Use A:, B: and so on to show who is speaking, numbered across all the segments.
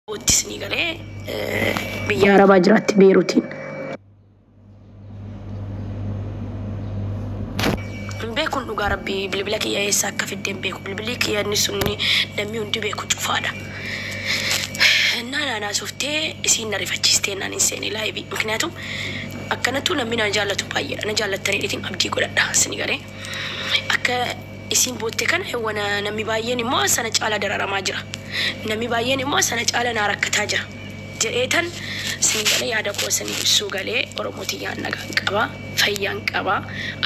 A: Bootti isinii galee biyya Arabaa jiraatti Beeruutiin. Hin beekun dhugaa rabbii bilbila kiyya eessa akka fidde hin beeku. Bilbilli kiyya inni sun namni hundi beeku cufaadha. Innaa naan haasoftee isiin na rifachiistee naan hin seene laayivii. Mikniyaatum akkanattuu namni na jaallatu baay'eedha. Na jaallattanii abdii godhadha isinii galee. Akka isiin bootte kana wana namni baay'een immoo sana caala dararamaa jira. Namni baay'een immoo sana caala naa rakkataa jira. Jedheetan isin galee yaada koo isin ibsuu galee Oromoo tiyyaan nagaan qaba, fayyaan qaba.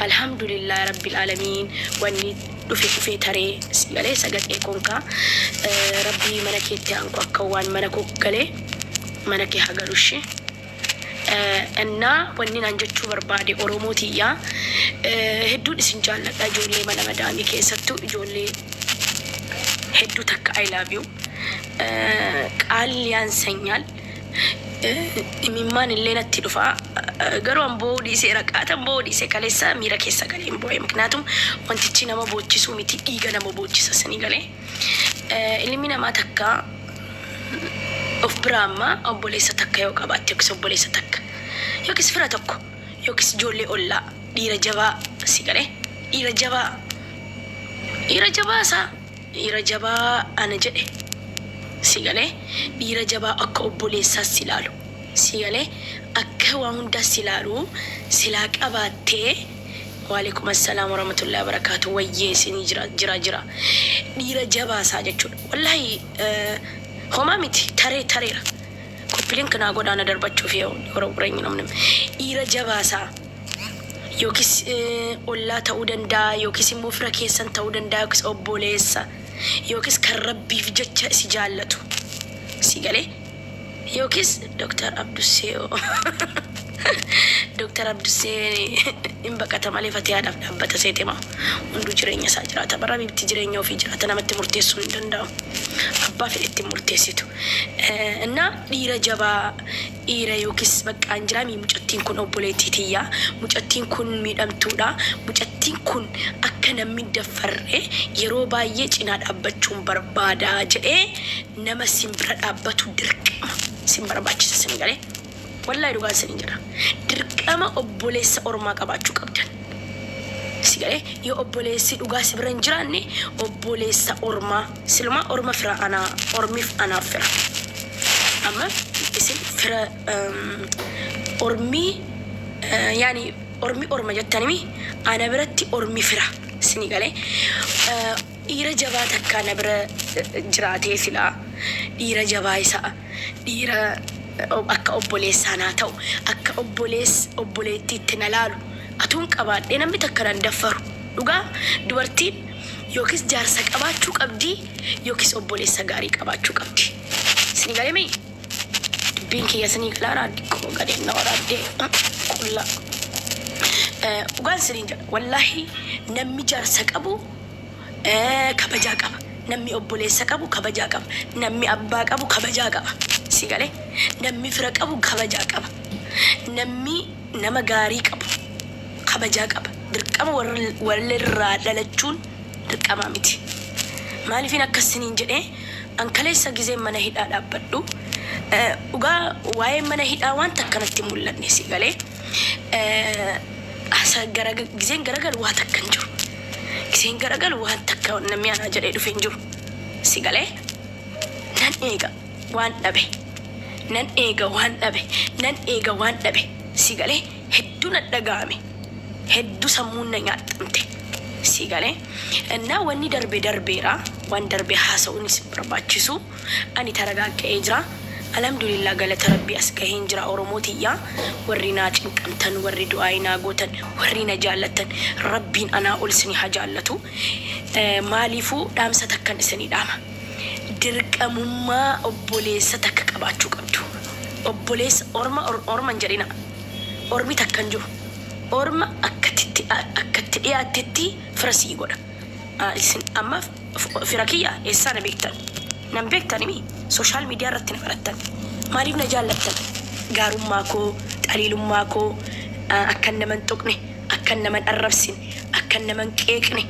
A: Alhamdulillah rabbil aalamiin wanni dhufe dhufee taree isin galee sagaxee konkaa rabbii mana keetti aanku akka waan mana koo galee mana kee haa galu ishee. Innaa wanni naan jechuu barbaade Oromoo tiyyaa hedduun isin jaalladha ijoollee mana madaamii keessattuu ijoollee hedduu takka I love you. Qaalli yaansanyaal imimmaan illee natti dhufa. Garuu an boo'uu dhiiseera qaatan boo'uu dhiise kaleessa miira keessa galee hin boo'e. Miknaatum wantichi nama boochisuu miti dhiiga nama boochisa isinii galee. Ilmi namaa takka of biraa amma obboleessa takka yoo qabaatte yookiis obboleessa takka yookiis fira tokko yookiis ijoollee ollaa dhiira jabaa si galee dhiira jabaa dhiira jabaa isaa dhiira jabaa ana jedhe si galee dhiira jabaa akka obboleessaas si ilaalu si galee akka waan hundaas si ilaalu silaa qabaattee. Waalaikum assalam warahmatullahi wabarakatuh. Wayyee isinii jira jira jira dhiira jabaa isaa jechuudha. Wallahi homaa miti taree tareera. Koppiliin kanaa godhaa na darbachuuf yoo warra namni dhiira jabaa isaa yookiis ollaa ta'uu danda'a yookiis immoo fira keessan ta'uu danda'a yookiis obboleessa yookiis kan rabbiif jecha si jaallatu si galee yookiis Dr. Abdussee Dr. Abdussee hin baqata malee fatiyaadhaaf dhaabbata seetema hunduu jireenya isaa jiraata bara bibti jireenya ofii jiraata namatti murteessuu hin danda'amu abbaa fedhetti murteessitu. Innaa dhiira jabaa dhiira yookiis baqqaan jira mucattiin kun obboleettii tiyyaa mucattiin kun miidhamtuudha mucattiin kun akka namni daffarre yeroo baay'ee cinaa dhaabbachuun barbaada jedhee nama sin bira dhaabbatu dirqama sin barbaachisa sin galee. Wallahi dhugaan sin jira. Dirqama obboleessa ormaa qabaachuu qabdan. Si galee yoo obboleessi dhugaa si bira hin jiraanne obboleessa ormaa silumaa orma fira anaa ormiif anaaf fira. Amma isin fira ormii yaani ormi orma jettanimi ana biratti ormi fira sini galee dhiira jabaa takka na bira jiraatee silaa dhiira jabaa isaa dhiira akka obboleessaa naa ta'u akka obboleettiitti na laalu atuun qabaadhee namni takka nan daffaru dhugaa dubartiin yookiis jaarsa qabaachuu qabdi yookiis obboleessa gaarii qabaachuu qabdi. Sini galee mee dubbiin kiyya sinii galaa diqqoo gadeen na waraabdee qullaa. Dhugaan siniin jedha wallaahi namni jaarsa qabu kabajaa qaba. Namni obboleessa qabu kabajaa qaba. Namni abbaa qabu kabajaa qaba. Si galee namni fira qabu kabajaa qaba. Namni nama gaarii qabu kabajaa qaba. Dirqama walirraa dhalachuun dirqama miti. Maaliifin akkas siniin jedhee an kaleessa gizeen mana hidhaa dhaabbadhu dhugaa waa'ee mana hidhaa waan takka natti hin mul'anne si galee gizeen garagalu waa takka hin jiru. Gizeen garagalu waan takka namni anaa jedhee dhufe hin jiru. Si galee nan eega waan dhabe nan eega waan dhabe nan eega waan dhabe si galee hedduu na dhaga'ame hedduu sammuun na nyaaxamte si galee innaa wanni darbe darbeera waan darbe haasa'uunis hin barbaachisu ani taragaaga'ee jira. Alhamdulillah galata rabbii as gaheen jira Oromoo tiyyaa warri naa cinqamtan warri du'aa naa gootan warri na jaallattan rabbiin anaa ol isinii haa jaallatu. Maaliifuu dhaamsa takkan isinii dhaama. Dirqamummaa obboleessa takka qabaachuu qabdu. Obboleessa orma orma hin jedhina. Ormi takka hin jiru. Orma akkatti dhiyaattetti fira sii godha. Isin amma fira kiyya eessaa na beektan? Nan beektanimi sooshaal miidiyaa irratti na barattan. Maaliif na jaallattan? Gaarummaa koo, xaliilummaa koo, akkan nama hin tuqne, akkan nama hin arrabsine, akkan nama hin qeeqne.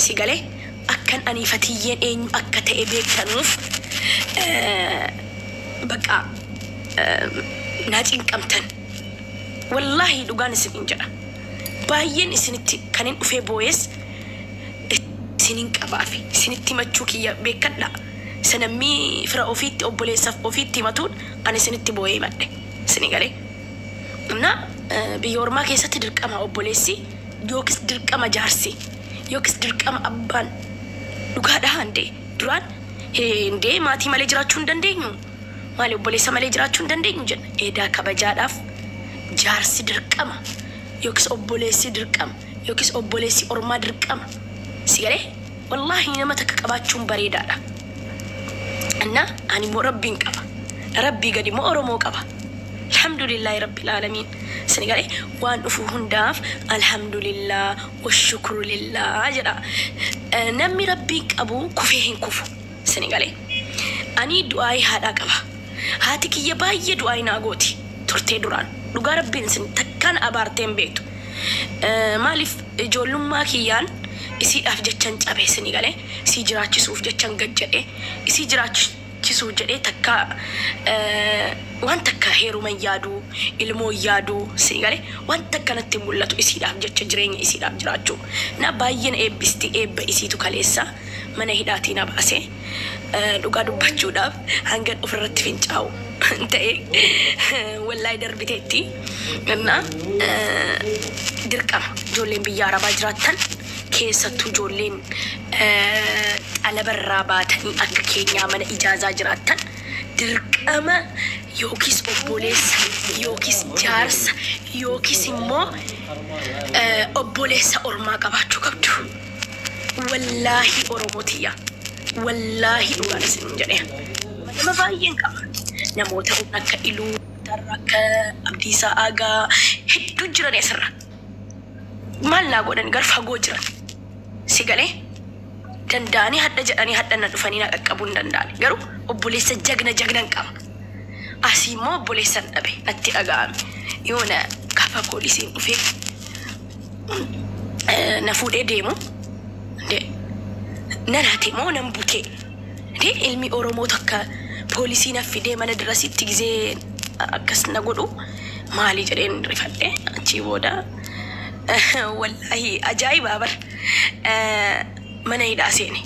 A: Si galee akkan ani fatiyyeen eenyu akka ta'e beektanuuf Baqa naa cinqamtan. Wallaahi dhugaan isiniin jedha. Baay'een isinitti kan hin dhufee boo'es isinin qabaafi isinitti himachuu kiyya beekadha. Sanammii fira ofiitti obboleessaaf ofiitti himatuun ani isinitti boo'ee himadhe. Isinii galee. Na biyya ormaa keessatti dirqama obboleessi yookiis dirqama jaarsi yookiis dirqama abbaan dhugaadha handee duraan hindee maatii malee jiraachuu hin dandeenyu. Maali obboleessa malee jiraachuu hin dandeenyu jenna. Eedaa kabajaadhaaf jaarsi dirqama yookiis obboleessi dirqama yookiis obboleessi ormaa dirqama. Si galee wallaahi nama takka qabaachuun bareedaadha. እና ani immoo Rabbiin qaba. Rabbii gadi immoo Oromoo qaba. Alhamdulillahi Rabbil Aalamiin. Isin galee waan dhufu hundaaf alhamdulillah washukru lillah jedha. Namni Rabbiin qabu kufee hin kufu. Isin galee. Ani du'aayii haadhaa qaba. Haati kiyya baay'ee du'aayii naa gooti turtee duraan. Dhugaa Rabbiin isin takkaan abaartee hin beektu. Maaliif ijoollummaa kiyyaan isiidhaaf jechan cabe isinii galee isii jiraachisuuf jechan gad jedhee isii jiraachisuuf jedhee takka waan takka heeruma hin yaaduu ilmoo hin yaaduu isinii galee waan takka natti mul'atu isiidhaaf jecha jireenya isiidhaaf jiraachuu na baay'ee na eebbisti eebba isiitu kaleessa mana hidhaatii na baase dhugaa dubbachuudhaaf hangan ofirratti fincaa'u ta'e wallaahi darbiteetti na dirqama ijoolleen biyya arabaa jiraattan keessattuu ijoolleen xalabarraa baatanii akka keenyaa mana ijaazaa jiraattan dirqama yookiis obboleessa yookiis jaarsa yookiis immoo obboleessa ormaa qabaachuu qabdu. Wallaahi Oromoo tiyya. Wallaahi dhugaan isin jedhee. Nama baay'een qaba. Namoota akka Iluu, akka Abdiisaa Aagaa hedduu jiran asirra. Maal naa godhan gar fagoo jiran. Si galee danda'anii hadha jedhanii hadha na dhufanii na qaqqabuu hin danda'ani. Garuu obboleessa jagna jagnan qaba. Asii immoo obboleessa hin dhabe natti dhaga'ame. Yoona gaafa poolisiin dhufee na fuudhee deemu nan hate moo nan butee. Ndee ilmi Oromoo takka poolisii na fidee mana dirasitti gizee akkas na godhu maali jedheen rifadhe achii booda wallaahi ajaa'iba bar mana hidhaa seene.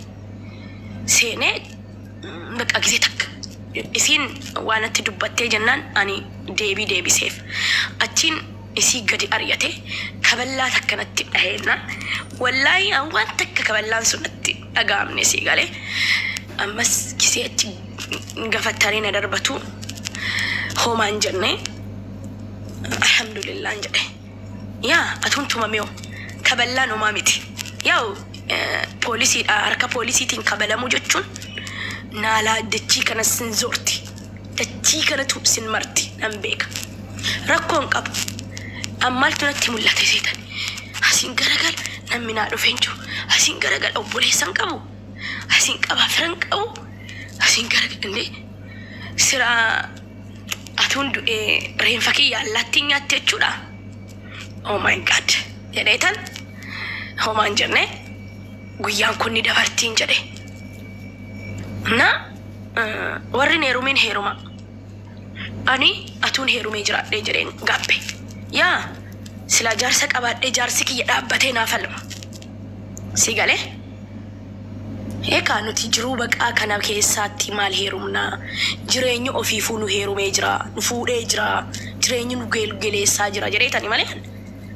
A: Seenee bakka gizee takka isiin waan natti dubbattee jennaan ani deebii deebiseef. Achiin isii gadi ari'ate kaballaa takka natti dhaheenna. Wallaahi an waan takka kaballaan sun natti dhaga'amne sii galee. Ammas gisee achi gafattaree na darbatu homaan jenne alhamdulillah jedhe. Yaa atuun tumameo kaballaan homaa miti. Yaa'u poolisiidha harka poolisiitiin kabalamuu jechuun naalaa dachii kana sin zoorti. Dachii kanatu sin marti nan beeka. Rakkoon qabu. Ammaaltu natti mul'ate seetan. Asiin garagala namni naa dhufee hin jiru. Asiin garagala obboleessa hin qabu. Asiin qabaa fira hin qabu. Asiin garagala indee siraa atuun du'ee reenfa kiyya allaattiin nyaatte jechuudha. Oh my God jedhee tan homaan jenne guyyaan kun ni dabartiin jedhe. Na warri hin heerumin heeruma. Ani atuun heerumee jiraadhee jedheen gaabbe. Yaa silaa jaarsa qabaadhee jaarsi kiyya dhaabbatee naa falma. Si galee? Eekaa nuti jiruu baqaa kana keessaatti maal heerumnaa? Jireenyi ofiifuu nu heerumee jira, nu fuudhee jira, jireenyi nu geleessaa jira jedheetani malee.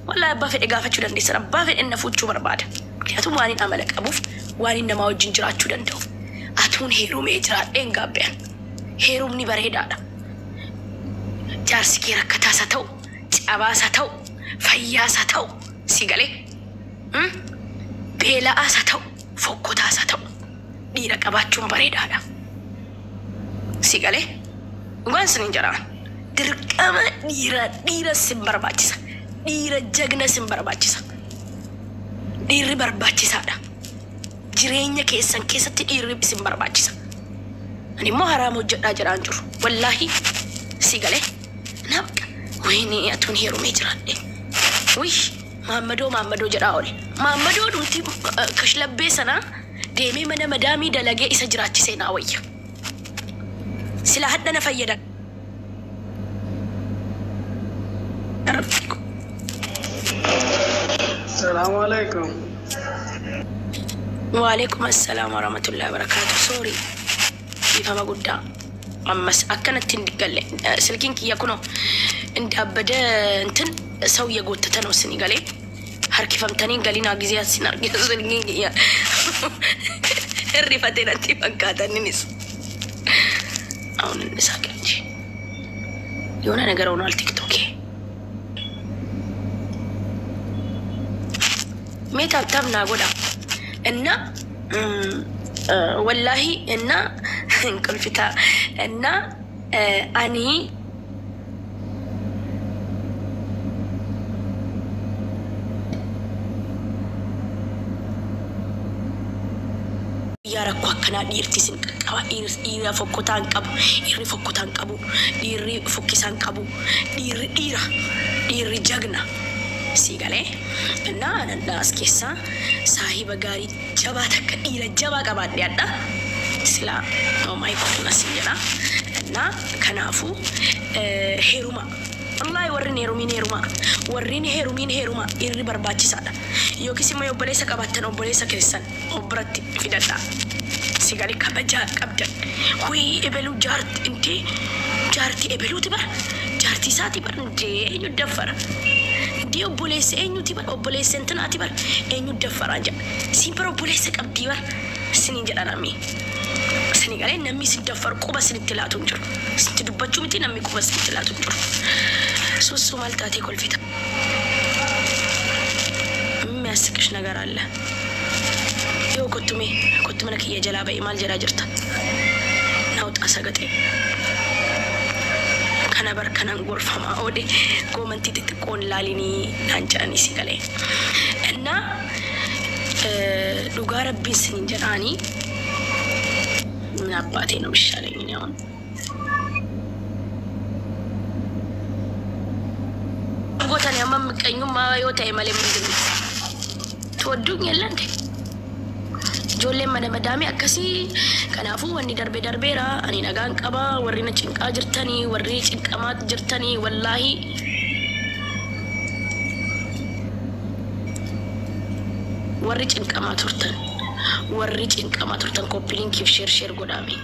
A: Wallaahi abbaa fedhe gaafachuu dandeessan, abbaa fedhe na fuudhuu barbaada. ምክንያቱም waan hin amala qabuuf waan hin namaa wajjin jiraachuu danda'uuf. Atuun heerumee jiraadheen gaabbean. Heerumni bareedaadha. Jaarsi kee rakkataas haa ta'u, cabaas haa ta'u, fayyaas haa ta'u, si galee? Beela'aas haa ta'u, fokkotaas haa ta'u, dhiira qabaachuun bareedaadha. Si galee? Dhugaan isin hin jedhaan. Dirqama dhiira dhiira sin barbaachisa. Dhiira jagna sin barbaachisa. Dhiirri barbaachisaadha. Jireenya keessan keessatti dhiirri isin barbaachisa. Ani immoo haraama hojjedhaa jedhaan jiru. Wallaahi si galee? Nabqa wayinii atuun heerumee jiraadhe. Wih maammadoo maammadoo jedhaa oole. Maammadoo dhumti kashlabbee sanaa deemee mana madaamii dalagee isa jiraachisee naa wayya. Sila hadda na fayyada.
B: Salaamu alaikum.
A: Waalaikum assalaam warahmatullahi wabarakatuh. Sorry. Dhiifama guddaa. Ammas akkanatti hin galle. Silkiin kiyya kunoo እንዳበደ እንትን ሰው እየጎተተ ነው ስኒ ገሌ harkifamtanii galinaa ጊዜ sin argina silkiin kiyya hirrifatee natti fakkaataninis አሁን እንሳቅ እንጂ የሆነ ነገር ሆኗል። ቲክቶኬ mee tap tap naa godha እና ወላሂ እና እንቅልፍታ እና ani yaa rakkoo akkanaa dhiirti isin qaqqaba. Dhiira fokkotaa hin qabu, dhiirri fokkotaa hin qabu, dhiirri fokkisaa hin qabu, dhiirri dhiira, dhiirri jagna sii galee እና as keessaa saahiba gaarii jabaa takka dhiira jabaa qabaadhe adha sila oh my goodness jedha. እና kanaafuu heeruma, wallahi warri hin heerumin heeruma, warri hin heerumin heeruma. Dhiirri barbaachisaadha. Yookiis immoo obboleessa qabaattan obboleessa keessan of biratti fidadha. Si galee kabajaa qabdan. Huyi ebeluu jaarti intee jaartii ebeluuti bara, jaartii isaati bara, intee eenyu daffara? Intee obboleessa eenyuti bara, obboleessa intinaati bara, eenyu daffaraa jedha. Siin bara obboleessa qabdii bara siniin jedha namni. Sini galee namni isin daffaru quba isinitti laatu hin jiru. Isinitti dubbachuu miti, namni quba isinitti laatu hin jiru. Sussuu maal taatee kolfita? የሚያስቅሽ ነገር አለ? ይኸው ኮቱሜ ኮቱ mana kiyya jalaa ba'i maal jedhaa jirta? Naawuxa sagaxee. Kana bar kanan gorfamaa oode goomantii xixiqqoon laalinii naan jedhanii si galee. እና dhugaa rabbiin sinin jedhaanii ምን አባቴ ነው የሚሻለኝ እኔ አሁን? ጎተን ያማ ምቀኙማ yoo ta'e malee ምንድን ነው ትወዱኝ የለ እንዴ? Ijoolleen mana madaamii akkasii. Kanaafuu wanni darbe darbeera. Ani nagaan qaba. Warri na cinqaa jirtanii, warri cinqamaa jirtanii, wallaahi warri cinqamaa turtan, warri cinqamaa turtan, copy linkiif share share godhaame.